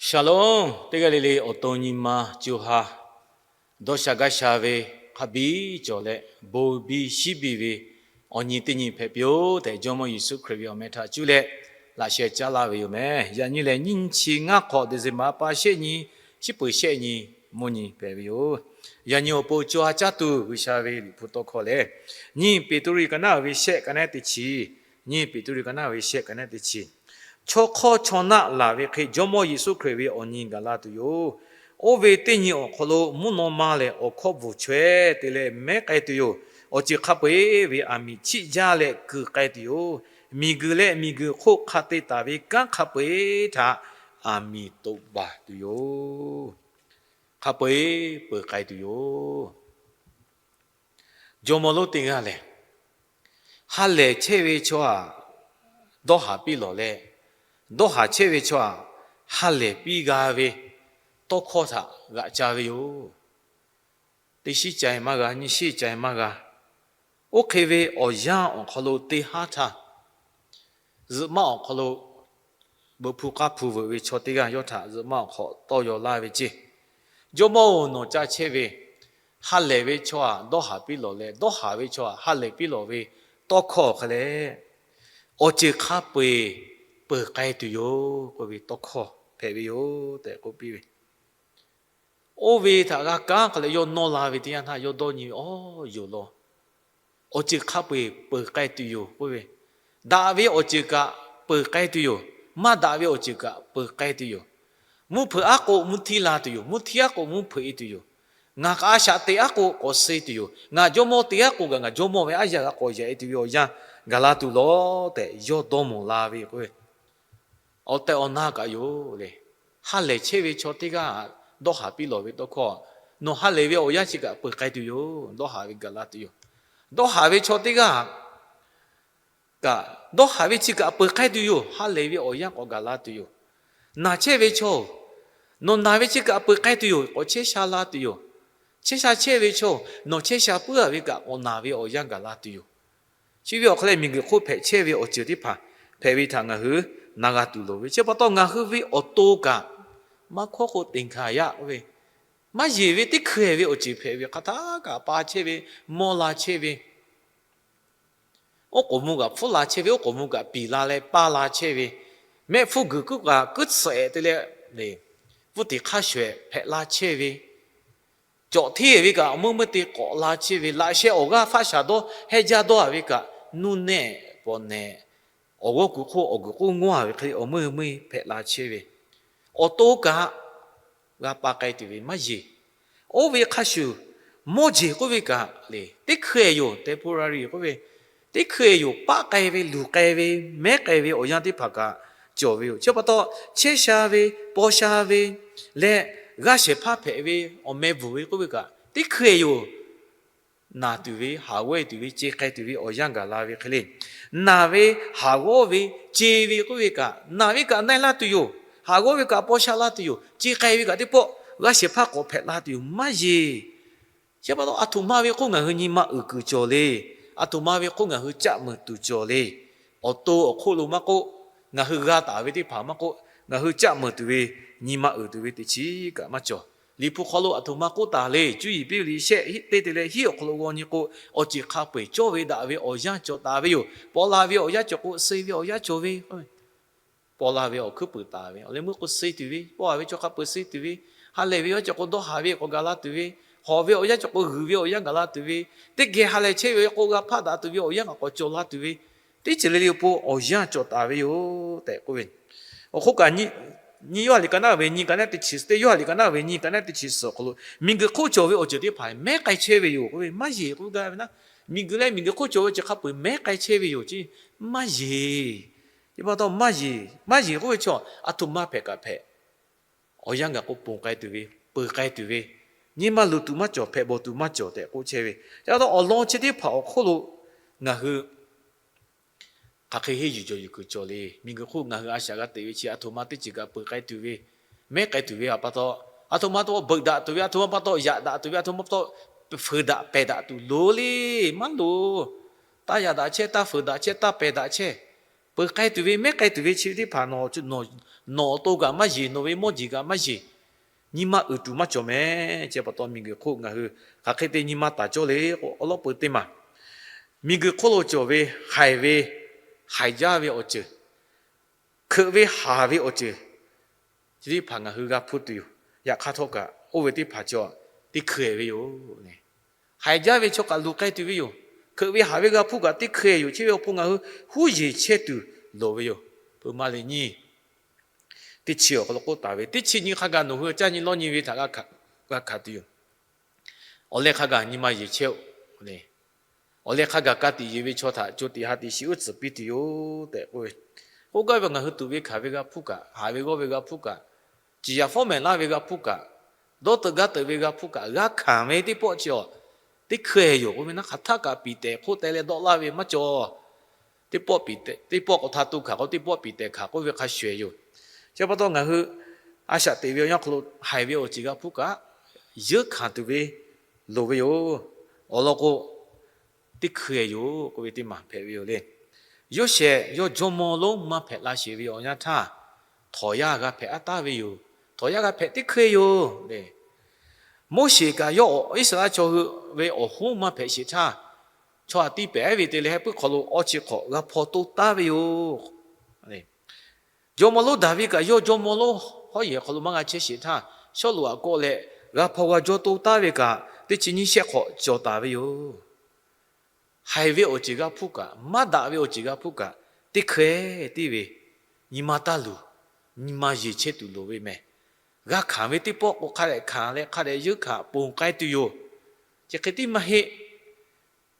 Shalom, teˇ g'aˇ le le awˬ to nyi ma co ha dawˇ sha gaˇ sha ve hk'a biˇ cawˬ leh, bon biˇ shiˉ biˇ ve awˬ nyi teˇ nyi hpehꞈ piˇ-oˆ tehꞈ, Jawˇmawˇ Yeˍsuˆ Hkriꞈ ve awˬ meh htaꞈ cuˇ leh laꞈ sheh caˉ laˇ ve yoˬ meh. Yaꞈ nyi lehˬ, nyiˇ chi ngaˇ hk'awꞈ December pa shehˆ nyi, chi peuˬ shehˆ nyi, mvuhˇ nyi hpehꞈ ve yoˬ. Yaꞈ nyi awˬ pon co ha caˇ tuˬ G'uiˬsha ve Liꞈ hpu tawˇ hkawˇ lehˬ, nyiˇ Peˍtruˆ ka naˉ ve shehˆ ka naˉ teˇ chi, nyiˇ Peˍtruˆ ka naˉ ve shehˆ ka naˉ teˇ chi, chaw hk'awˇ chaw naˆ laˬ ve hk'e Jawˇmawˇ Yeˍsuˆ Hkriꞈ ve awˬ nyi gaˬ la tuˬ yoˬ. Oˇ ve teˇ nyi awˬ hk'aw lo mvuhˇ naw ma lehˬ awˬ hkawˇ bvuhˬ chaweh te leh mehˉ k'ai tuˬ yoˬ. Awˬ ceuˬ hk'a peu-eˬ ve aˬ miˍ chiˆ jaˇ leh kuiˬ k'ai tuˬ yoˬ. Miˬguiˬ leh miˬguiˬ hk'oˆ hk'a te taˍ ve kanˉ hk'a peu-eˬ htaꞈ aˬ miˍ toꞈ baˬ tuˬ yoˬ. Hk'a peu-eˬ peuˬ k'ai tuˬ yoˬ. Jawˇmawˇ lonˉ teˇ g'aˇ lehˬ, ha lehˬ chehˇ ve chaw aˬ dawˇ haˍ piˇ lawˬ leh, dawˇ haˍ chehˇ ve chaw aˬ ha lehˬ piˇ g'a ve tawˇ hkawˇ htaꞈ g'aꞈ ca ve yoˬ. Teˇ shiˉ ca-e maˇ g'a, nyiˇ shiˉ ca-e maˇ g'a. Oˇ hk'e ve awˬ yanˇ awˬ hk'aw lo teˇ haˉ htaˇ, zuhꞈ maˆ awˬ hk'aw lo beuꞈ hpu k'aˇ hpu veuꞈ ve chaw teˇ g'aˇ yawˇ htaꞈ zuhꞈ maˆ awˬ hk'aw tawˇ yaw laˇ ve ceˇ, Jawˇmawˇ-oˬ, nawˬ ca chehˇ ve ha lehˬ ve chaw aˬ dawˇ haˍ piˇ lawˬ leh, dawˇ haˍ ve chaw aˬ ha lehˬ piˇ lawˬ ve tawˇ hkawˇ hk'a lehˬ, awˬ ceuˬ hk'a peu-eˬ peuˬ k'ai tuˬ yoˬ k'oˆ ve tawˇ hkawˇ hpehꞈ ve yoˬ tehꞈ k'oˆ piˇ ve. Oˇ ve htaꞈ g'a kaˉ hk'a leh yawˇ nawˇ la ve teˇ yanˇ htaˇ yawˇ dawˇ nyi ve, Awˬ, yoˬ law. Awˬ ceuˬ hk'a peu-eˬ peuˬ k'ai tuˬ yoˬ k'oˆ ve, daꞈ ve awˬ ceuˬ kaꞈ peuˬ k'ai tuˬ yoˬ. Maˇ daꞈ ve awˬ ceuˬ kaꞈ peuˬ k'ai tuˬ yoˬ. Mvuhˇ hpeuꞈ aˉ k'o mvuhˇ htiˇ la tuˬ yoˬ. Mvuhˇ htiˇ aˉ k'o mvuhˇ hpeuꞈ-e tuˬ yoˬ. Ngaˬ kaꞈ a shaꞈ teꞈ aˉ k'o k'awꞈ suh tuˬ yoˬ. Ngaˬ jawˇmawˇ te aˉ k'o kaꞈ ngaˬ jawˇmawˇ ve aˉ yanˇ g'a k'awꞈ yaꞈ-e tuˬ ve awˬ yanˇ gaˬ la tuˬ law tehꞈ yawˇ dawˇ mawˬ la ve k'o, awˬ tehˬ awˬ na kaꞈ yoˬ le. Ha lehˬ chehˇ ve chaw teˇ g'aˇ dawˇ haˍ piˇ lawˬ ve tawˇ hkawˇ, nawˬ ha lehˬ ve awˬ yanˇ chi kaꞈ peuˬ k'ai tuˬ yoˬ. Dawˇ haˍ ve gaˬ la tuˬ yoˬ. Dawˇ haˍ ve chaw teˇ g'aˇ kaꞈ, dawˇ haˍ ve chi kaꞈ peuˬ k'ai tuˬ yoˬ. Ha lehˬ ve awˬ yanˇ k'awꞈ gaˬ la tuˬ yoˬ. Naˬ chehˇ ve chaw-oˬ, nawˬ naˬ ve chi kaꞈ peuˬ k'ai tuˬ yoˬ. K'awꞈ chehˇ sha la tuˬ yoˬ. Chehˇ sha chehˇ ve chaw, nawˬ chehˇ sha puiˉ-a ve kaꞈ k'awꞈ naˬ ve awˬ yanˇ gaˬ la tuˬ yoˬ. Chi ve awˬ hk'aw leh miˬguiˬ hk'oˆ hpehꞈ chehˇ ve awˬ ceuˬ teˇ hpaˍ hpehꞈ ve htaꞈ ngaˬ hui na g'a tuˬ loˍ ve chi pa taw, ngaˬ hui ve awˬ to kaꞈ maˇ hkawˇ k'o teꞈ hkanˍ yaˇ k'oˆ ve, maˇ yeˬ ve teˇ hkui-e ve awˬ ceuˬ hpehꞈ ve hk'aˬ htaˇ kaꞈ pa chehˇ ve, mawˇ la chehˇ ve, oˉ k'oˍ mvuh kaꞈ hpfuhˇ la chehˇ ve, oˉ k'oˍ mvuh kaꞈ piˍ la leh paˇ la chehˇ ve, mehˆ hpfuhˇ guiˬ kuˉ kaꞈ kuˉ tsuhꞈ-e te leh, pfuhˇ tiˍ hk'aˇ shuˍ-eˬ hpehꞈ la chehˇ ve, cawꞈ hteˇ ve kaꞈ awˬ meuˇ meuˇ te k'awꞈ la chehˇ ve, laꞈ sheh awˬ g'aˇ faˆ shaˍ dawˇ heh jaˇ dawˇ-a ve kaꞈ nuˇ nehˆ pawˍ nehꞈ, awˬ g'awˇ kuˬ hk'oˆ awˬ guiˬ k'oˆ ngawˇ-a ve hk'e le awˬ meuˇ meuˇ hpehꞈ la chehˇ ve, awˬ to kaꞈ g'a pa k'ai tuˬ ve maˇ yeˬ. Oˇ ve hk'a shuˍ, mawˇ jeˬ k'oˆ ve kaꞈ le, teˇ hkui-e yoˬ, temporary k'oˆ ve, teˇ hkui-e yoˬ, paˆ k'ai ve, luˬ k'ai ve, mehˉ k'ai ve awˬ yanˇ teˇ hpaˍ kaꞈ cawˬ ve yoˬ. Chi pa taw, chehˇ sha ve, paw sha ve leh g'aˇ shehˍ hpaˇ hpehꞈ ve, awˬ meh bvuhˬ ve k'oˆ ve kaꞈ teˇ hkui-e yoˬ. Naˬ tuˬ ve, haˍ g'awˇ-e tuˬ ve, ce k'ai tuˬ ve awˬ yanˇ gaˬ la ve hk'e le. Naˬ ve, haˍ g'awˇ ve, ce ve k'oˆ ve kaꞈ, naˬ ve kaꞈ na-e laˇ tuˬ yoˬ. Haˍ g'awˇ ve kaꞈ paw sha laˇ tuˬ yoˬ. Ce k'ai ve kaꞈ teˇ pawˆ g'aˇ shehˍ hpaˇ k'awꞈ hpehꞈ la tuˬ yoˬ. Maˇ yeˬ. Chi pa taw, aˬ htoꞈ ma ve hk'oˆ ngaˬ hui nyi ma uiˍ kuiˬ cawˬ le. Aˬ htoꞈ ma ve hk'oˆ ngaˬ hui caˆ meuˍ tuˬ cawˬ le. Awˬ to awˬ hk'oˆ lo maˇ k'oˆ, ngaˬ hui g'a taˍ ve teˇ hpaˍ maˇ k'oˆ, ngaˬ hui caˆ meuˍ tuˬ ve, nyi ma uiˍ tuˬ ve teˇ chiˉ kaꞈ maˇ cawˬ. Liꞈ hpu hk'aw lo aˬ htoꞈ ma k'oˆ taˍ le. Cuˇ yiˍ piˇ ve liꞈ shehˆ teˇ te leh hiˉ awˬ hk'aw lo g'aw nyi k'o, awˬ ceuˬ hk'a peu-eˬ cawˇ ve daꞈ ve awˬ yanˇ cawˬ taˍ ve yoˬ. Paw la ve awˬ yanˇ cawˬ k'o, suh ve awˬ yanˇ cawˬ ve, paw la ve awˬ hkuiˉ puiˍ taˍ ve, awˬ leh meuˇ k'o suh tuˬ ve, paw haˍ ve chaw hk'a peu-eˬ suh tuˬ ve, ha lehˬ ve awˬ yanˇ cawˬ k'o dawˇ haˍ ve k'awꞈ gaˬ la tuˬ ve, hawˍ ve awˬ yanˇ cawˬ k'o g'uiˬ ve awˬ yanˇ gaˬ la tuˬ ve, teˇ geh ha lehˬ chehˇ ve k'o g'a hpaˆ daꞈ tuˬ ve awˬ yanˇ kaꞈ k'awꞈ cawˬ la tuˬ ve, teˇ ceuˬ le le awˬ pon awˬ yanˇ cawˬ taˍ ve yoˬ tehꞈ k'oˆ ve. Awˬ hk'oˆ kaꞈ, nyi Yoˇhanˬ liꞈ ka naˉ ve nyi ka naˉ teˇ chi, teˇ Yoˇhanˬ liꞈ ka naˉ ve nyi ka naˉ teˇ chi suhˍ awˬ hk'aw lo, miˬguiˬ hk'oˆ cawˬ ve awˬ ceuˬ teˇ hpaˍ mehˉ k'ai chehˇ ve yoˬ k'oˆ ve, maˇ yeˬ k'oˆ gaˇ ve naˉ. Miˬguiˬ leh miˬguiˬ hk'oˆ cawˬ ve awˬ ceuˬ hk'a peu-eˬ mehˉ k'ai chehˇ ve yoˬ ce. Maˇ yeˬ. Chi pa taw maˇ yeˬ, maˇ yeˬ k'oˆ ve chaw, aˬ htoꞈ ma hpehꞈ kaꞈ hpehꞈ, awˬ yanˇ gaˬ k'o ponˬ k'ai tuˬ ve, peuˬ k'ai tuˬ ve, nyi ma luˬ tuˬ maˇ cawˬ, hpehꞈ bawˬ tuˬ maˇ cawˬ tehꞈ k'oˆ chehˇ ve. Chi pa taw, awˬ lawn chi teˇ hpaˍ awˬ hk'oˆ lo ngaˬ hui hk'aˬ hk'e henˇ yuˬ jawˬ yuˬ kuiˬ cawˬ le. Miˬguiˬ hk'oˆ ngaˬ hui a shaꞈ g'a teꞈ ve chi aˬ htoꞈ ma teˇ ceuˬ kaꞈ peuˬ k'ai tuˬ ve, mehˉ k'ai tuˬ ve pa taw, aˬ htoꞈ ma pa taw beuꞈ daꞈ tuˬ ve, aˬ htoꞈ ma pa taw yaꞈ daꞈ tuˬ ve, aˬ htoꞈ ma pa taw fuiˍ daꞈ pehˬ daꞈ tuˬ loˍ le. Maˇ loˍ. Taˇ yaꞈ daꞈ chehˇ, taˇ fuiˍ daꞈ chehˇ, taˇ pehˬ daꞈ chehˇ. peuˬ k'ai tuˬ ve, mehˉ k'ai tuˬ ve chi teˇ hpaˍ nawˬ awˬ to kaꞈ maˇ yeˬ, nawˬ ve mawˇ jeˬ kaꞈ maˇ yeˬ. Nyi ma uiˍ tuˬ maˇ cawˬ meh. Chi pa taw miˬguiˬ hk'oˆ ngaˬ hui hk'aˬ hk'e te nyi ma taˍ cawˇ le k'o, awˬ lawn peuˬ teˇ maˬ, miˬguiˬ hk'oˆ lo cawˬ ve haiˬ ve, haiˬ jaˇ ve awˬ ceuˬ, hkeuꞈ ve haˍ ve awˬ ceuˬ chi teˇ hpaˍ ngaˬ hui g'a hpuˇ tuˬ yoˬ. Yaꞈ hk'aˇ htawˇ kaꞈ oˇ ve teˇ hpaˍ cawˬ teˇ hkui-e ve yoˬ. Haiˬ jaˇ ve chaw kaꞈ luˬ k'ai tuˬ ve yoˬ. Hkeuꞈ ve haˍ ve g'a hpuˇ kaꞈ teˇ hkui-e yoˬ. Chi ve awˬ pon ngaˬ hui huˉ yeˬ chehˇ tuˬ loˍ ve yoˬ. Peuˬ ma le nyi teˇ chi awˬ hk'aw lo k'oˆ taˍ ve, teˇ chi nyi hk'a gaˬ nawˬ hui caˇ nyi lawˇ nyi ve htaꞈ g'a hkanˍ tuˬ yoˬ. Awˬ leh hk'a gaˬ nyi ma yeˬ chehˇ-oˆ le. Awˬ leh hk'a gaˬ ka tiꞈ yeˬ ve chaw htaꞈ co tiꞈ ha tiꞈ shiˍ uˉ tcuhˍ piˇ tuˬ yoˬ tehꞈ k'oˆ ve, k'oˆ gaˇ ve ngaˬ hui tuꞈ ve hkanˍ ve g'a hpuˇ kaꞈ, haˍ ve g'awˇ ve g'a hpuˇ kaꞈ, ciˍ yaˍ fawˉ mehˍ laˇ ve g'a hpuˇ kaꞈ, dawˇ teuꞈ gaˇ teuꞈ ve g'a hpuˇ kaꞈ, g'a hkanˍ ve teˇ pawˆ chi awˬ teˇ hkui-e yoˬ k'oˆ ve naˉ, hk'aˬ htaˇ kaꞈ piˍ tehˍ hk'oˆ teh leh dawˆ laˇ ve maˇ cawˬ. Teˇ pawˆ piˍ tehˍ, teˇ pawˆ k'awꞈ htaˇ to hkanˍ k'o, teˇ pawˆ piˍ tehˍ hkanˍ k'oˆ ve hk'a shuˍ-e yoˬ. Chi pa taw ngaˬ hui a shaꞈ teꞈ ve awˬ yanˇ hk'aw lo haiˬ ve awˬ ceuˬ g'a hpuˇ kaꞈ, yeunˇ hkanˍ tuˬ ve loˍ ve yoˬ. Awˬ lawn k'o, teˇ hkui-e yoˬ k'oˆ ve teˇ maˬ hpehꞈ ve yoˬ le. Yoˇsehꞈ yawˇ jawˇmawˇ lonˉ maˇ hpehꞈ la sheˍ ve awˬ yanˇ htaˇ, htawnˍ yaˇ g'a hpehꞈ aˉ taˉ ve yoˬ. Htawnˍ yaˇ g'a hpehꞈ teˇ hkui-e yoˬ le. Moˉseˍ kaꞈ yawˇ Iˉsaˍreˍlaˆ chaw hui ve awˬ hoˉ maˇ hpehꞈ sheˍ htaˇ, chaw aꞈ tiˇ pehˍ ve te leh heh puiˉ hk'aw lo awˬ chi hk'awꞈ g'a hpaw toˇ taˉ ve yoˬ. Jawˇmawˇ lonˉ Daˍviˆ kaꞈ yawˇ jawˇmawˇ lonˉ hawˉ yehˬ hk'aw lo maˇ g'a chehˇ sheˍ htaˇ, Sawˉluꞈ aꞈ kawˆ leh g'a hpaw g'a jawˇ toˇ taˉ ve kaꞈ, teˇ chi nyiˇ shehˆ hk'awꞈ cawˬ taˍ ve yoˬ. Haiˬ ve awˬ ceuˬ g'a hpuˇ kaꞈ, maˇ daꞈ ve awˬ ceuˬ g'a hpuˇ kaꞈ, teˇ hkui-e tiˉ ve, nyi ma taˇ luˬ, nyi ma yeˬ chehˇ tuˬ loˍ ve meh. G'a hkanˍ ve teˇ pawˆ k'o hk'a dehꞈ hkanˍ leh hk'a dehꞈ yeunˇ hkanˍ ponˬ k'ai tuˬ yoˬ. Chi hk'e tiˉ maˇ heˆ.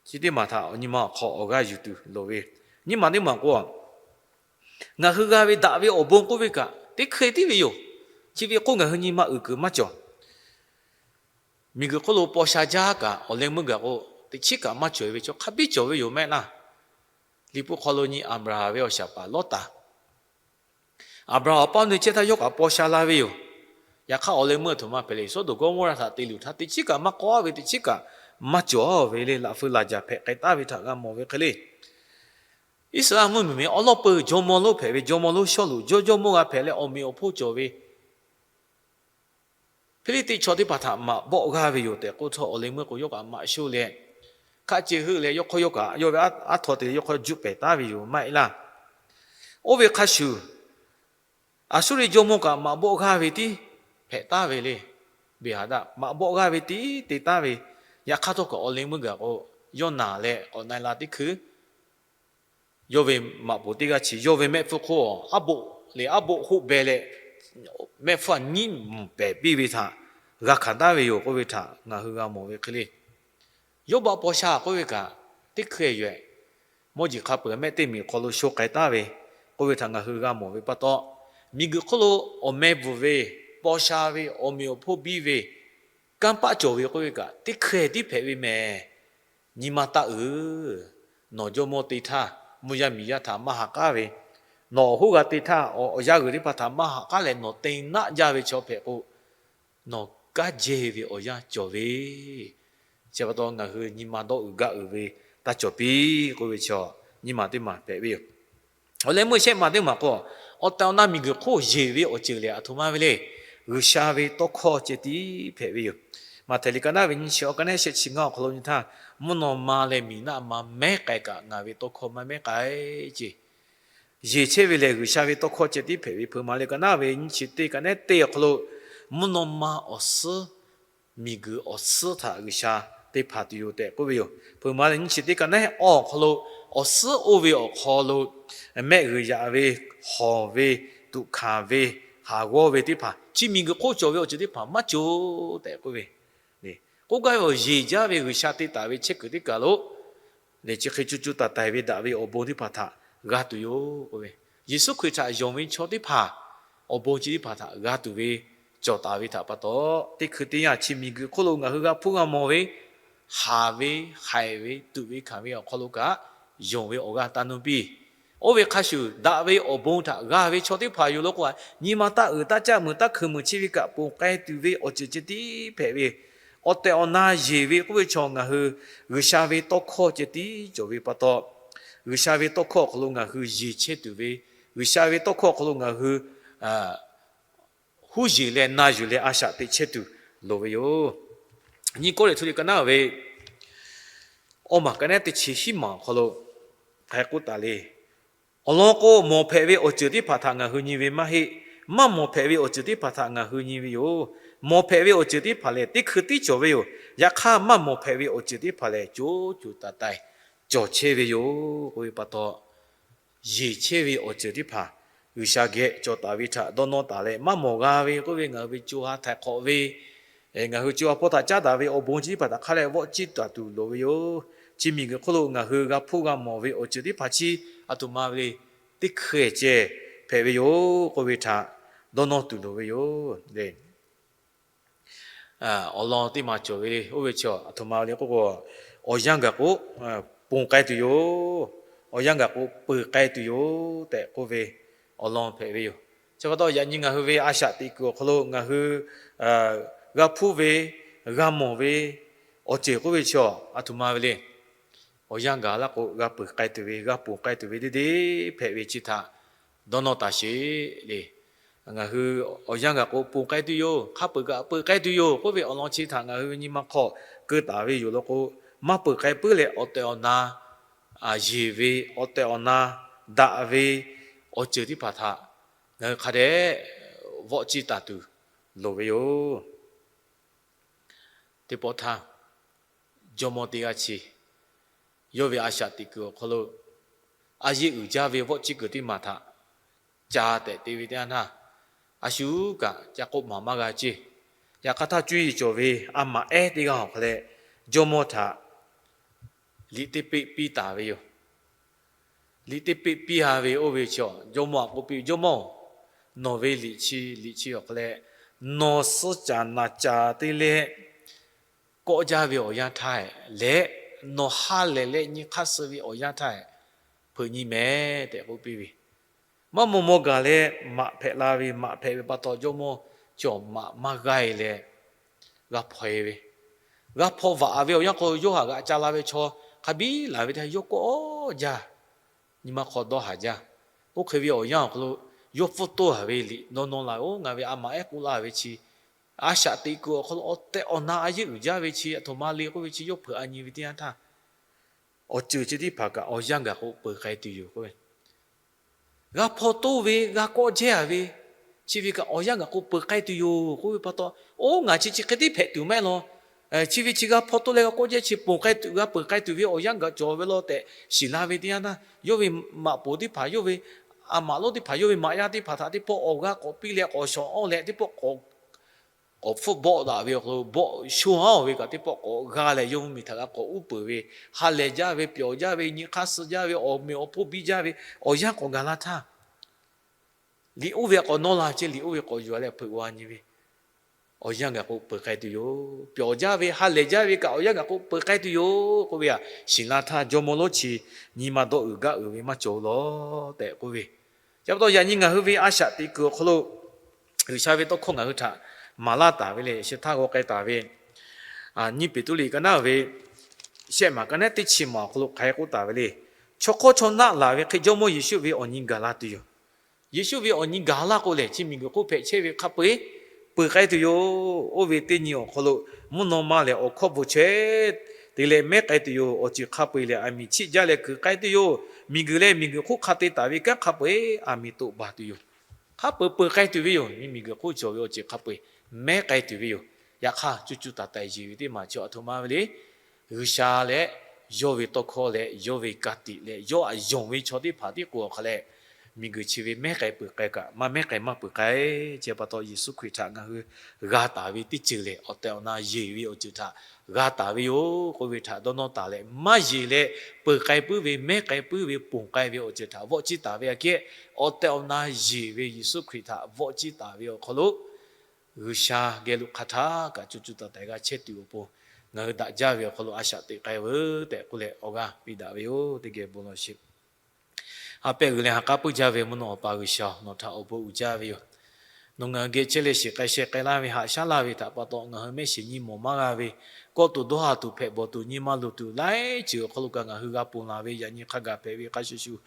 Chi teˇ maˬ htaꞈ nyi ma awˬ hk'aw awˬ g'aˇ yuˬ tuˬ loˍ ve, nyi ma teˇ maˬ k'o, ngaˬ hui g'a ve daꞈ ve awˬ bon k'oˆ ve kaꞈ teˇ hkui-e tiˉ ve yoˬ. Chi ve k'o ngaˬ hui nyi ma uiˍ kuiˬ maˇ cawˬ. Miˬguiˬ hk'oˆ lo paw sha jaˇ kaꞈ awˬ leh meuˇ gaˬ k'o, teꞈ chiˉ kaꞈ maˇ cawˬ ve chaw hk'a biˇ cawˬ ve yoˬ mehˆ laˇ. Liꞈ hpu hk'aw lo nyi Aˍbraˍhanˍ ve awˬ shaˍ paˍ Lawˇtaˍ, Aˍbraˍhanˍ awˬ paˇ awˬ nu chehˇ htaˇ yawˇ kaꞈ paw sha la ve yoˬ. Yaꞈ hk'aˇ awˬ leh meuˇ aˬ htoꞈ ma hpehꞈ le. Sawˉdonˍ Gawˇmawˇraꞈ htaꞈ te luˬ htaˇ teꞈ chiˉ kaꞈ maˇ k'awꞈ ve, teꞈ chiˉ kaꞈ maˇ cawˬ ve le. Laꞈ feu laˬ jaˬ hpehꞈ k'ai taˉ ve htaꞈ g'a mawˬ ve hk'e le. Iˉsaˍreˍlaˆ mvuhˇmiˬ ve awˉ lawˉ peuˬ jawˇmawˇ lonˉ hpehꞈ ve, jawˇmawˇ lonˉ Sawˉluꞈ jawˇ jawˇmawˇ g'a hpehꞈ leh awˬ meꞈ awˬ hponˇ cawˬ ve Hpiˇliˇtiˆ chaw teˇ hpaˍ htaꞈ maꞈ bawˆ g'aˇ ve yoˬ tehꞈ k'oˆ htawˇ, awˬ leh meuˇ k'o yawˇ kaꞈ maꞈ shoˇ leh, hkaˆ ce heuˆ leh yawˇ hk'aw yawˇ kaꞈ yawˇ ve aˉ htaw te leh yawˇ hk'aw juˆ pehˍ taˉ ve yoˬ maˇ heˆ laˇ. Oˇ ve hk'a shuˍ, Aˍsuˇriˆ jawˇmawˇ kaꞈ maꞈ bawˆ g'aˇ ve tiˉ hpehꞈ taˉ ve le. Beˍhaˍdaˆ maꞈ bawˆ g'aˇ ve tiˉ te taˉ ve. Yaꞈ hk'aˇ htawˇ kaꞈ awˬ leh meuˇ gaˬ k'o, yawˇ naˬ leh k'awꞈ na e la teˇ hkui yawˇ ve maꞈ poˍ teˇ g'aˇ chi yawˇ ve mehˆ hpfuhˇ hk'oˆ aˉ boˆ le, aˉ boˆ hoˆ beh leh, mehˆ hpfuhˇ aꞈ nyiˉ mvuhˬ pehˍ piˇ ve htaꞈ g'a hkanˍ taˉ ve yoˬ k'oˆ ve htaꞈ ngaˬ hui g'a mawˬ ve hk'e le. Yawˇbaˆ paw sha k'oˆ ve kaꞈ, teˇ hkui yoˬ. Mawˇ jeˬ hk'a peuˬ mehˆ teˇ miˬ hk'aw lo sho k'ai taˉ ve k'oˆ ve htaꞈ ngaˬ hui g'a mawˬ ve pa taw, miˬguiˬ hk'oˆ lo awˬ meh bvuhˬ ve, paw sha ve, awˬ meꞈ awˬ hponˇ biˇ ve, kanˇ paˆ cawˬ ve k'oˆ ve kaꞈ, teˇ hkui tiˉ hpehꞈ ve mehˍ. Nyi ma taˇ uiˍ. Nawˬ jawˇmawˇ te htaˇ, mvuhˇ yaˇ miˬ yaˇ htaꞈ maˇ ha k'aˉ ve, nawˬ awˬ hoˉ g'a te htaˇ, awˬ yanˇ g'uiˬ teˇ hpaˍ htaꞈ maˇ ha k'aˉ leh nawˬ te naˆ jaˇ ve chaw hpehꞈ k'o, nawˬ kanˉ jehˇ ve awˬ yanˇ cawˬ ve. Chi pa taw ngaˬ hui nyi ma dawˇ uiˍ gaˇ uiˍ ve taˇ cawˬ piˇ k'oˆ ve chaw, nyi ma teˇ maˬ hpehꞈ ve yoˬ. Awˬ leh meuˇ shehˆ maˬ teˇ maˬ k'o, awˬ tehˬ awˬ na miˬguiˬ hk'oˆ yeˬ ve awˬ ceuˬ lehˬ aˬ htoꞈ ma ve le. G'uiˬsha ve tawˇ hkawˇ ceh tiˉ hpehꞈ ve yoˬ. Maꞈhtehˍ liꞈ ka naˉ ve nyiˇ chi awˬ ka neˉ shehˆ chi ngaˇ awˬ hk'aw lo nyi htaˇ, mvuhˇ naw ma leh miˬ naˆ ma mehˉ k'ai kaꞈ ngaˬ ve tawˇ hkawˇ maˇ mehˉ k'ai ce. Yeˬ chehˇ ve lehˬ G'uiˬsha ve tawˇ hkawˇ ceh tiˉ hpehꞈ ve. Hpeuꞈ maˍ liꞈ ka naˉ ve nyiˇ chi teˇ ka neˉ teˇ awˬ hk'aw lo, mvuhˇ naw ma awˬ suhˉ miˬguiˬ awˬ suhˉ htaꞈ G'uiˬsha te hpanˍ tuˬ yoˬ tehꞈ k'oˆ ve yoˬ. Hpeuꞈ maˍ leh nyiˇ chi teˇ ka neˉ awˬ hk'aw lo, awˬ suhˉ oˇ ve awˬ hk'aw lo mehˆ g'uiˬ yaꞈ ve, hawˬ ve, tuꞈ hkanˍ ve, haˍ g'awˇ ve teˇ hpaˍ chi miˬguiˬ hk'oˆ cawˬ ve awˬ ceuˬ teˇ hpaˍ maˇ cawˬ tehꞈ k'oˆ ve. K'oˆ gaˇ ve awˬ yeˬ jaˇ ve G'uiˬsha te taˍ ve chehˇ kuiˬ teˇ kaˬ lo lehˬ, chi hk'e co co taiˍ taiˍ ve daꞈ ve awˬ bon teˇ hpaˍ htaꞈ g'a tuˬ yoˬ k'oˆ ve, Yeˍsuˆ Hkriꞈ htaꞈ yonˍ ve chaw teˇ hpaˍ awˬ bon chi teˇ hpaˍ htaꞈ g'a tuˬ ve cawˬ taˍ ve htaꞈ pa taw, teˇ hkui teˇ yanˇ chi miˬguiˬ hk'oˆ lo ngaˬ hui g'a hpuˇ g'a mawˬ ve, haˍ ve, haiˬ ve, tuꞈ ve hkanˍ ve awˬ hk'aw lo kaꞈ yonˍ ve awˬ g'aˇ taˇ nuˇ piˇ. Oˇ ve hk'a shuˍ, daꞈ ve awˬ bon htaꞈ g'a ve chaw teˇ hpaˍ yoˬ law k'o, nyi ma taˇ uiˍ, taˇ caˆ muiˬ, taˇ hkui muiˬ, chi ve kaꞈ ponˬ k'ai tuˬ ve awˬ ceuˬ ceh tiˉ hpehꞈ ve, awˬ tehˬ awˬ na yeˬ ve k'oˆ ve chaw ngaˬ hui G'uiˬsha ve tawˇ hkawˇ ceh tiˉ cawˬ ve pa taw, G'uiˬsha ve tawˇ hkawˇ awˬ hk'aw lo ngaˬ hui yeˬ chehˇ tuˬ ve, G'uiˬsha ve tawˇ hkawˇ awˬ hk'aw lo ngaˬ hui huˉ yeˬ leh na yuˬ leh a shaꞈ teꞈ chehˇ tuˬ loˍ ve yoˬ. Nyiˇ Kawˇrenˍhtuˆ liꞈ ka naˉ ve awˇ maˬ ka naˉ teˇ chi hiˉ maˬ awˬ hk'aw lo hk'aˬ hk'e k'oˆ taˍ le. Awˬ lawn k'o, mawˬ hpehꞈ ve awˬ ceuˬ teˇ hpaˍ htaꞈ ngaˬ hui nyi ve maˇ heˆ. Maˇ mawˬ hpehꞈ ve awˬ ceuˬ teˇ hpaˍ htaꞈ ngaˬ hui nyi ve yoˬ. Mawˬ hpehꞈ ve awˬ ceuˬ teˇ hpaˍ lehˬ, teˇ hkui tiˉ cawˬ ve yoˬ. Yaꞈ hk'aˇ, maˇ mawˬ hpehꞈ ve awˬ ceuˬ teˇ hpaˍ lehˬ, co co taiˍ taiˍ cawˬ chehˇ ve yoˬ k'oˆ ve pa taw, yeˬ chehˇ ve awˬ ceuˬ teˇ hpaˍ G'uiˬsha geh cawˬ taˍ ve htaꞈ dawˇ nawˇ taˍ leh, maˇ mawˬ g'a ve k'oˆ ve ngaˬ hui ve co ha htaiˍ hk'awꞈ ve, ngaˬ hui co ha hpawˇ htaꞈ caˉ daꞈ ve awˬ bon chi teˇ hpaˍ htaꞈ hk'a leh vawˆ ciˇ taˍ tuˬ loˍ ve yoˬ. Chi miˬguiˬ hk'oˆ lo ngaˬ hui g'a hpuˇ g'a mawˬ ve awˬ ceuˬ teˇ hpaˍ chi aˬ htoꞈ ma ve le, teˇ hkui ceh hpehꞈ ve yoˬ k'oˆ ve htaꞈ dawˇ nawˇ tuˬ loˍ ve yoˬ. Awˬ lawn teˇ maˬ cawˬ ve le. Oˇ ve chi aˬ htoꞈ ma ve le k'oˆ k'o, awˬ yanˇ gaˬ k'o ponˬ k'ai tuˬ yoˬ. Awˬ yanˇ gaˬ k'o peuˬ k'ai tuˬ yoˬ tehꞈ k'oˆ ve awˬ lawn hpehꞈ ve yoˬ. Chi pa taw yaꞈ nyi ngaˬ hui ve a shaꞈ teꞈ kuiˬ awˬ hk'aw lo ngaˬ hui g'a hpuˇ ve, g'a mawˬ ve awˬ ceuˬ k'oˆ ve chi aˬ htoꞈ ma ve le. Awˬ yanˇ gaˬ laˇ k'o g'a peuˬ k'ai tuˬ ve, g'a ponˬ k'ai tuˬ ve deˇ deˇ hpehꞈ ve chi htaꞈ dawˇ nawˇ taˍ sheˍ le. Ngaˬ hui awˬ yanˇ gaˬ k'o ponˬ k'ai tuˬ yoˬ, hk'a peuˬ kaꞈ peuˬ k'ai tuˬ yoˬ k'oˆ ve awˬ lawn chi htaꞈ ngaˬ hui ve nyi ma hk'aw keu taˍ ve yoˬ law k'o, maˇ peuˬ k'ai puiˉ leh awˬ tehˬ awˬ na yeˬ ve, awˬ tehˬ awˬ na daꞈ ve awˬ ceuˬ teˇ hpaˍ htaꞈ ngaˬ hui hk'a dehꞈ vawˆ ciˇ taˍ tuˬ loˍ ve yoˬ. Teˇ pawˆ htaˇ, jawˇmawˇ teˇ g'aˇ chi yawˇ ve a shaꞈ teꞈ kuiˬ awˬ hk'aw lo a yeˆ uiˍ jaˇ ve vawˆ ciˇ kuiˬ teˇ maˬ htaꞈ ca tehꞈ te ve teˇ yanˇ htaˇ, a shu kaꞈ ca k'oˆ maˍ maˇ g'a ceˇ. Yaꞈ hk'aˇ htaˇ cuˇ yiˍ cawˬ ve a maꞈ ehˉ teˇ g'aˇ awˬ hk'a leh jawˇmawˇ htaꞈ liꞈ teˇ peˆ piˇ taˍ ve yoˬ. Liꞈ teˇ peˆ piˇ ha ve oˇ ve chi aˬ, jawˇmawˇ aꞈ k'oˆ piˇ, Jawˇmawˇ-oˬ, nawˬ ve liꞈ chi, liꞈ chi awˬ hk'a leh nawˬ suh caˍ naˍ caˍ te leh kawˆ jaˇ ve awˬ yanˇ htaˇ leh, nawˬ ha lehˬ leh nyi hk'aˇ suh ve awˬ yanˇ htaˇ hpeuꞈ nyi mehˍ tehꞈ k'oˆ piˇ ve. Maˇ maw maw gaˬ leh maꞈ hpehꞈ la ve, maꞈ hpehꞈ ve pa taw jawˇmawˇ chi awˬ maꞈ maˇ g'aˇ e leh g'a hpaw e ve, g'a hpaw vaꞈ ve awˬ yanˇ k'o, yawˇ haꞈ g'aꞈ ca la ve chaw hk'a biˉ laˬ ve teˇ yanˇ yawˇ kawˆ jaˇ, nyi ma hk'aw dawˇ haˍ jaˇ. Oˇ hk'e ve awˬ yanˇ awˬ hk'aw lo yawˇ pfuhˇ toˇ haˍ ve liꞈ nawˇ nawˇ la-oˬ, ngaˬ ve a maꞈ ehˉ k'oˆ laˇ ve chi, a shaꞈ teꞈ kuiˬ awˬ hk'aw lo awˬ tehˬ awˬ na a yeˆ uiˍ jaˇ ve chi aˬ htoꞈ ma le k'oˆ ve chi yawˇ hpeuꞈ a nyi ve teˇ yanˇ htaˇ, awˬ ceuˬ chi teˇ hpaˍ kaꞈ awˬ yanˇ gaˬ k'o peuˬ k'ai tuˬ yoˬ k'oˆ ve, g'a hpaw toˇ ve, g'a kawˆ jehˇ a ve, chi ve kaꞈ awˬ yanˇ gaˬ k'o peuˬ k'ai tuˬ yoˬ k'oˆ ve pa taw, oˇ ngaˬ chi chi hk'e tiˉ hpehꞈ tuˬ maˇ heˆ law. Chi ve chi g'a hpaw toˇ leh g'a kawˆ jehˇ chi ponˬ k'ai tuˬ, g'a peuˬ k'ai tuˬ ve awˬ yanˇ gaˬ cawˬ ve law tehꞈ shiˍ la ve teˇ yanˇ htaˇ, yawˇ ve maꞈ poˍ teˇ hpaˍ, yawˇ ve a maꞈ lonˉ teˇ hpaˍ, yawˇ ve maꞈ yaˇ teˇ hpaˍ htaꞈ teˇ pawˆ awˬ g'aˇ k'awꞈ piˇ leh k'awꞈ shawˍ awˇ leh teˇ pawˆ k'awꞈ hpfuhˆ bawˆ daꞈ ve awˬ hk'aw lo, bawˆ sho haˉ-oˬ ve kaꞈ teˇ pawˆ k'awꞈ g'a leh yawˇ mvuhˇmiˬ htaꞈ g'a k'awꞈ uˉ peunˍ ve, ha lehˬ jaˇ ve, pyawˬ jaˇ ve, nyi hk'aˇ suh jaˇ ve, awˬ meꞈ awˬ hponˇ biˇ jaˇ ve awˬ yanˇ k'awꞈ gaˬ la htaˇ, liꞈ oˇ ve k'awꞈ nawˇ la ceˇ, liꞈ oˇ ve k'awꞈ yuˬ leh hpeuꞈ g'a nyi ve, awˬ yanˇ gaˬ k'o peuˬ k'ai tuˬ yoˬ. Pyawˬ jaˇ ve, ha lehˬ jaˇ ve kaꞈ awˬ yanˇ gaˬ k'o peuˬ k'ai tuˬ yoˬ k'oˆ ve aꞈ, shiˍ la htaˇ jawˇmawˇ lonˉ chi nyi ma dawˇ uiˍ gaˇ uiˍ ve maˇ cawˬ law tehꞈ k'oˆ ve. Chi pa taw yaꞈ nyi ngaˬ hui ve a shaꞈ teꞈ kuiˬ awˬ hk'aw lo G'uiˬsha ve tawˇ hkawˇ ngaˬ hui htaꞈ maˍ laˇ taˍ ve lehˬ, shi htaˇ g'aw k'ai taˍ ve nyiˇ Peˍtruˆ liꞈ ka naˉ ve shehˆ maˬ ka naˉ teˇ chi maˬ awˬ hk'aw lo hk'aˬ hk'e k'oˆ taˍ ve le. Chaw hk'awˇ chaw naˆ laˬ ve hk'e Jawˇmawˇ Yeˍsuˆ ve awˬ nyi gaˬ la tuˬ yoˬ. Yeˍsuˆ ve awˬ nyi gaˬ laˇ k'o lehˬ, chi miˬguiˬ hk'oˆ hpehꞈ chehˇ ve hk'a peu-eˬ peuˬ k'ai tuˬ yoˬ. Oˇ ve teˇ nyi awˬ hk'aw lo mvuhˇ naw ma lehˬ awˬ hkawˇ bvuhˬ chehˇ te leh mehˉ k'ai tuˬ yoˬ. Awˬ ceuˬ hk'a peu-eˬ lehˬ aˬ miˍ chiˆ jaˇ leh kuiˬ k'ai tuˬ yoˬ. Miˬguiˬ leh miˬguiˬ hk'oˆ hk'a te taˍ ve kanˉ hk'a peu-eˬ aˬ miˍ toꞈ baˬ tuˬ yoˬ. Hk'a peu-eˬ peuˬ k'ai tuˬ ve yoˬ. Miˬguiˬ hk'oˆ cawˬ ve awˬ ceuˬ hk'a peu-eˬ mehˉ k'ai tuˬ ve yoˬ. Yaꞈ hk'aˇ, cuˇ cuˇ taiˍ taiˍ yeˬ ve teˇ maˬ chi aˬ htoꞈ ma ve le. G'uiˬsha leh yawˇ ve tawˇ hkawˇ leh yawˇ ve ka tiꞈ leh yawˇ aꞈ yonˍ ve chaw teˇ hpaˍ tiˉ k'o awˬ hk'a leh, miˬguiˬ chi ve mehˉ k'ai peuˬ k'ai kaꞈ maˇ mehˉ k'ai maˇ peuˬ k'ai. Chi pa taw Yeˍsuˆ Hkriꞈ htaꞈ ngaˬ hui g'a taˍ ve teˇ ceuˬ lehˬ, awˬ tehˬ awˬ na yeˬ ve awˬ ceuˬ htaꞈ g'a taˍ ve yoˬ k'oˆ ve htaꞈ dawˇ nawˇ taˍ leh, maˇ yeˬ leh peuˬ k'ai puiˉ ve, mehˉ k'ai puiˉ ve, ponˬ k'ai ve awˬ ceuˬ htaꞈ vawˆ ciˇ taˍ ve aꞈ kehˉ, awˬ tehˬ awˬ na yeˬ ve Yeˍsuˆ Hkriꞈ htaꞈ vawˆ ciˇ taˍ ve awˬ hk'aw lo, G'uiˬsha geh lo hk'aˬ htaˇ kaꞈ cuˇ cuˇ taiˍ taiˍ g'a chehˇ tuˬ awˬ pon, ngaˬ hui daꞈ jaˇ ve awˬ hk'aw lo a shaꞈ teꞈ k'ai veuˬ tehꞈ k'oˆ leh awˬ g'aˇ piˇ daꞈ ve yoˬ. Teˇ geh bon lawˬ sheˍ. Ha pehˇ g'uiˬ leh ha k'aˉ puiˉ jaˇ ve mvuhˇ naw Awˬ pa G'uiˬsha, nawˬ htaꞈ awˬ bon uiˍ jaˇ ve yoˬ. Nawˬ ngaˬ hui geh chehˇ leh shiˍ k'ai sheh k'ai laˇ ve, haꞈ shaˉ laˇ ve htaꞈ pa taw, ngaˬ hui mehˆ shiˍ nyi mawˬ maˇ g'a ve, kawˆ tuˬ dawˇ haˍ tuˬ hpehꞈ bawˬ tuˬ nyi ma luˬ tuˬ laiˉ ceuˬ awˬ hk'aw lo kaꞈ ngaˬ hui g'a ponˬ laˬ ve yaꞈ nyi hk'a gaˬ hpehꞈ ve hk'a shuˍ shuˍ,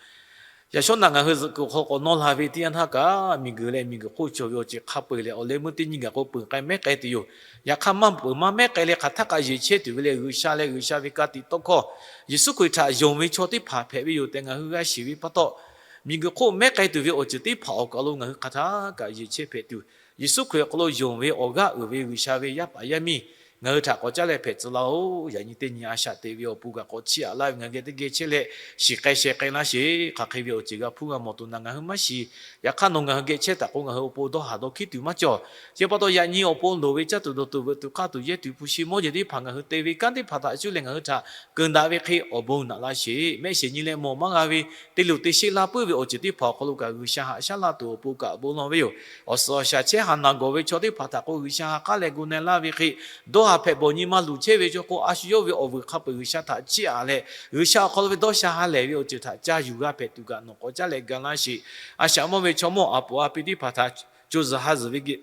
yaꞈ shawˉ naꞈ ngaˬ hui zuhꞈ kuiˬ awˬ hk'aw k'awꞈ nawˇ la ve teˇ yanˇ htaˇ kaꞈ, miˬguiˬ leh miˬguiˬ hk'oˆ cawˬ ve awˬ ceuˬ hk'a peu-eˬ lehˬ, awˬ leh meuˇ teˇ nyi gaˬ k'o peuˬ k'ai mehˉ k'ai tuˬ yoˬ. Yaꞈ hk'aˇ maˇ peuˬ maˇ mehˉ k'ai leh hk'aˬ htaˇ kaꞈ yeˬ chehˇ tuˬ ve leh, G'uiˬsha leh G'uiˬsha ve ka tiꞈ tawˇ hkawˇ, Yeˍsuˆ Hkriꞈ htaꞈ yonˍ ve chaw teˇ hpaˍ hpehꞈ ve yoˬ tehꞈ ngaˬ hui g'a shiˍ ve pa taw, miˬguiˬ hk'oˆ mehˉ k'ai tuˬ ve awˬ ceuˬ teˇ hpaˍ awˬ kaˬ lo ngaˬ hui hk'aˬ htaˇ kaꞈ yeˬ chehˇ hpehꞈ tuˬ, Yeˍsuˆ Hkriꞈ awˬ hk'aw lo yonˍ ve awˬ g'aˇ uiˍ ve G'uiˬsha ve yaˇ paˍ yaˇ miˇ ngaˬ hui htaꞈ k'awꞈ caˉ leh hpehꞈ tcuh laˇ-oˆ. Yaꞈ nyi teˇ nyi a shaꞈ te ve awˬ pon kaꞈ k'awꞈ chiˇ aꞈ laˇ ve ngaˬ hui geh teˇ geh chehˇ leh shiˍ k'ai sheh k'ai laˇ sheˍ. Hk'aˬ hk'e ve awˬ ceuˬ g'a hpuˇ g'a mawˬ tuˬ naꞈ ngaˬ hui maˇ shiˍ. Yaꞈ hk'aˇ nawˬ ngaˬ hui geh chehˇ taˍ k'o, ngaˬ hui awˬ pon dawˇ haˍ dawˇ hkiˉ tuˬ maˇ cawˬ. Chi pa taw yaꞈ nyi awˬ pon loˍ ve caˇ tuˬ dawˬ tuˬ veuꞈ tuˬ hk'aˇ tuˬ yehˇ tuˬ hpu shi mawˇ jeˬ teˇ hpaˍ ngaˬ hui te ve kanˉ teˇ hpaˍ htaꞈ cuˇ leh ngaˬ hui htaꞈ keunˍ daꞈ ve hk'e awˬ bon naꞈ laˇ sheˍ. Mehˆ shiˍ nyi leh mawˬ maˇ g'a ve, te luˬ te sheˆ laˇ puiˉ ve awˬ ceuˬ teˇ hpaˍ awˬ hk'aw lo kaꞈ G'uiˬsha haꞈ shaˉ laˇ tuˬ awˬ pon kaꞈ bon lawˬ ve yoˬ. Awˬ suhˍ awˬ shaˍ chehˇ haˍ naˬ gawˬ ve chaw teˇ hpaˍ htaꞈ k'o G'uiˬsha ha k'aˉ leh gu na laˇ ve hk'e, dawˇ haˍ hpehꞈ bawˬ nyi ma luˬ chehˇ ve chaw k'o, a shu yawˇ ve awˬ vuiˬ hk'a peu-eˬ G'uiˬsha htaꞈ chiˇ aꞈ leh, G'uiˬsha awˬ hk'aw lo ve dawˇ sha ha lehˬ ve awˬ ceuˬ htaꞈ ca yuˬ g'a hpehꞈ tuˬ kaꞈ nawˬ k'awꞈ caˉ leh ga laˇ sheˍ. A shaꞈ mawˇ ve chaw mawˇ a poˍ a pi teˇ hpaˍ htaꞈ co zuhˬ ha zuhˬ ve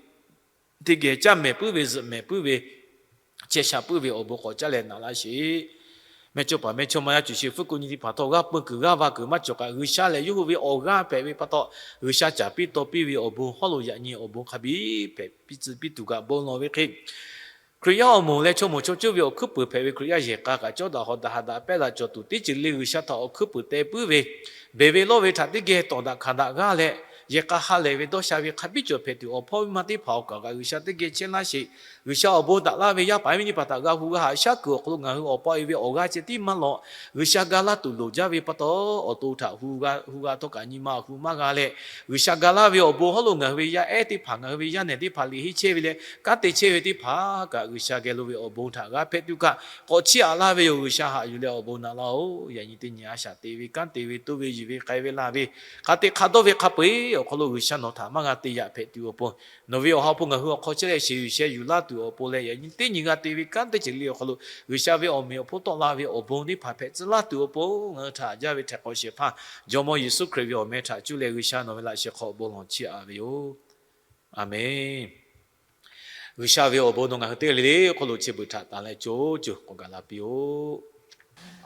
teˇ geh caˇ mehˍ puiˉ ve zuhꞈ mehˍ puiˉ ve chehˇ sha puiˉ ve awˬ bon k'awꞈ caˉ leh naꞈ laˇ sheˍ. Mehˇchawˇpaˍ mehˇchawˇma yaˇ cuˬ sheˍ fuˉ kuˬ nyi teˇ hpaˍ htawˇ g'aˇ peu kuiˬ g'aˇ va kuiˬ maˇ cawˬ kaꞈ, G'uiˬsha lehˬ yawˇ hui ve awˬ g'aˇ hpehꞈ ve pa taw, G'uiˬsha caˍ piˇ taw piˇ ve awˬ bon hawˉ lo yaꞈ nyi awˬ bon hk'a biˇ hpehꞈ piˇ tcuh piˇ tuˬ kaꞈ bon lawˬ ve hk'e, Hkriꞈ yaˇ awˬ moˍ leh chaw mawˬ chaw cawˇ ve awˬ hkuiˉ puiˍ hpehꞈ ve Hkriꞈ yaˇ yehˬ k'a kaꞈ cawˇ daꞈ haw daꞈ ha daꞈ pehˇ daꞈ cawˬ tuˬ teˇ ceuˬ le G'uiˬsha htaꞈ awˬ hkuiˉ puiˍ teh puiˉ ve, beˬ ve lawˇ ve htaꞈ teˇ geh tawˍ daꞈ hkanˍ daꞈ g'aˇ leh, yehˬ k'a ha lehˬ ve dawˇ sha ve hk'a biˇ cawˬ hpehꞈ tuˬ awˬ hpawˇ miˇ ma teˇ hpaˍ awˬ kaꞈ kaꞈ G'uiˬsha teˇ geh chehˇ laˇ sheˍ. G'uiˬsha awˬ bon daꞈ laˇ ve yaˇ paˍ yaˇ miˇ teˇ hpaˍ htaꞈ g'a hu g'a haꞈ shaˉ kuiˬ awˬ hk'aw lo ngaˬ hui awˬ pa e ve awˬ g'aˇ ceh tiˉ maˇ lawꞈ. G'uiˬsha ga laˇ tuˬ loˍ jaˇ ve pa taw, awˬ to htaꞈ hu g'a hu g'a htawˇ kaꞈ nyi ma awˬ hu maˇ g'a leh, G'uiˬsha ga laˇ ve awˬ bon hawˉ lo ngaˬ hui ve yaˇ ehˉ teˇ hpaˍ ngaˬ hui ve yaˇ nehˬ teˇ hpaˍ liꞈ henˇ chehˇ ve leh kanˉ te chehˇ ve teˇ hpaˍ kaꞈ G'uiˬsha geh lo ve awˬ bon htaꞈ g'a hpehꞈ tuˬ kaꞈ k'awꞈ chiˇ aꞈ laˇ ve yoˬ. G'uiˬsha haꞈ yuˬ leh awˬ bon naꞈ laˇ-oˬ. Yaꞈ nyi teˇ nyi a shaꞈ te ve kanˉ te ve toˇ ve yuˬ ve k'ai ve laˬ ve hk'a te hk'a dawˇ ve hk'a peu-eˬ awˬ hk'aw lo G'uiˬsha nawˬ htaꞈ maˇ g'a te yaꞈ hpehꞈ tuˬ awˬ pon, nawˬ ve awˬ ha hpu ngaˬ hui awˬ hk'aw chehˇ leh sheˍ yuˬ sheh yuˬ laˇ tuˬ awˬ pon leh, yaꞈ nyi teˇ nyi g'a te ve kanˉ teˇ ceuˬ le awˬ hk'aw lo G'uiˬsha ve awˬ meꞈ awˬ hponˇ tawˆ la ve awˬ bon teˇ hpaˍ hpehꞈ tcuh laˇ tuˬ awˬ pon ngaˬ hui htaꞈ jaˇ ve htaiˍ hk'awꞈ shehˍ hpaˇ Jawˇmawˇ Yeˍsuˆ Hkriꞈ ve awˬ meh htaꞈ cuˇ leh G'uiˬsha nawˬ ve laꞈ shehˍ hk'aw awˬ bon lawˬ chiˇ aꞈ ve yoˬ. A menˬ. G'uiˬsha ve awˬ bon nawˬ ngaˬ hui teˇ g'aˇ le le awˬ hk'aw lo chi beuꞈ htaꞈ tanˬ leh co co k'awꞈ gaˬ la piˇ-oˆ.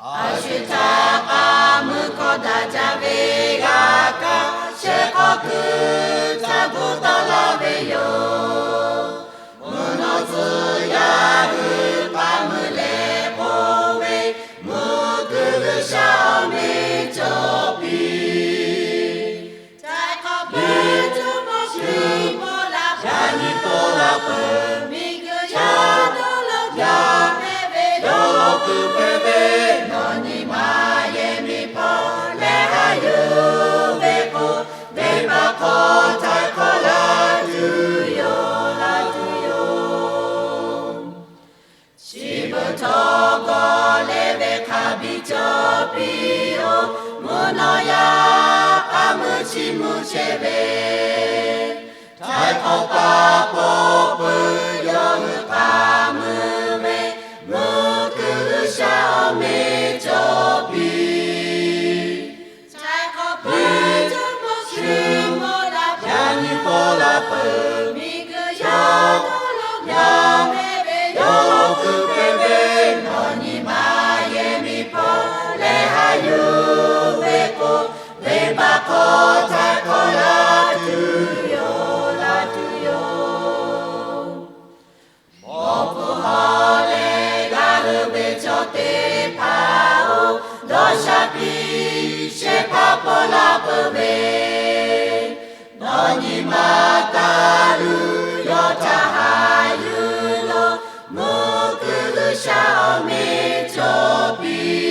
A shu htaꞈ k'a mui hkawˇ daꞈ jaˇ ve g'a kaꞈ, shehˍ hk'aw kuiˬ htaꞈ bvuhꞈ tawˆ la ve yoˬ. Mvuhˇ naw tcuh yaˇ hui k'a mui leh k'oˆ ve, mvuhˇ kuiˬ G'uiˬsha awˬ meh cawˬ piˇ. Htaiˍ hk'awꞈ peuˬ tuˬ mawˇ shuˍ mawˇ la, yaꞈ nyi pawˆ la peuˬ, miˬguiˬ yaˇ dawˇ law yaˇ hpehꞈ ve, yawˇ kuiˬ hpehꞈ ve, nawˬ nyi ma yehˬ miˬ hpawˇ leh haꞈ yuˬ ve k'o, venˇbaˆ hk'aw htaiˍ hk'awꞈ la tuˬ yoˬ, la tuˬ yoˬ. Chi beuꞈ htawˇ gawˬ leh ve hk'a biˇ cawˬ piˇ-oˬ. Mvuhˇ naw yaˇ k'a mui chiˇ mvuh chehˇ ve, htaiˍ hk'awꞈ paˍ paw peuˬ yawˇ hui k'a mui ve, mvuhˇ kuiˬ G'uiˬsha awˬ meh cawˬ piˇ. Htaiˍ hk'awꞈ peuˬ tuˬ mawˇ shuˍ mawˇ la, yaꞈ nyi pawˆ la peuˬ, miˬguiˬ yaˇ dawˇ law yaˇ hpehꞈ ve, yawˇ kuiˬ hpehꞈ ve, nawˬ nyi ma yehˬ miˬ hpawˇ leh haꞈ yuˬ ve k'o, venˇbaˆ hk'aw htaiˍ hk'awꞈ la tuˬ yoˬ, la tuˬ yoˬ. Awˬ hpu hawˉ leh g'a hui ve chaw teˇ hpaˍ-oˬ, dawˇ sha piˇ shehˍ hpaˇ pawˆ la peuˬ ve, nawˬ nyi ma taˇ luˬ yawˇ htaꞈ haꞈ yuˬ loˬ, mvuhˇ kuiˬ G'uiˬsha awˬ meh cawˬ piˇ.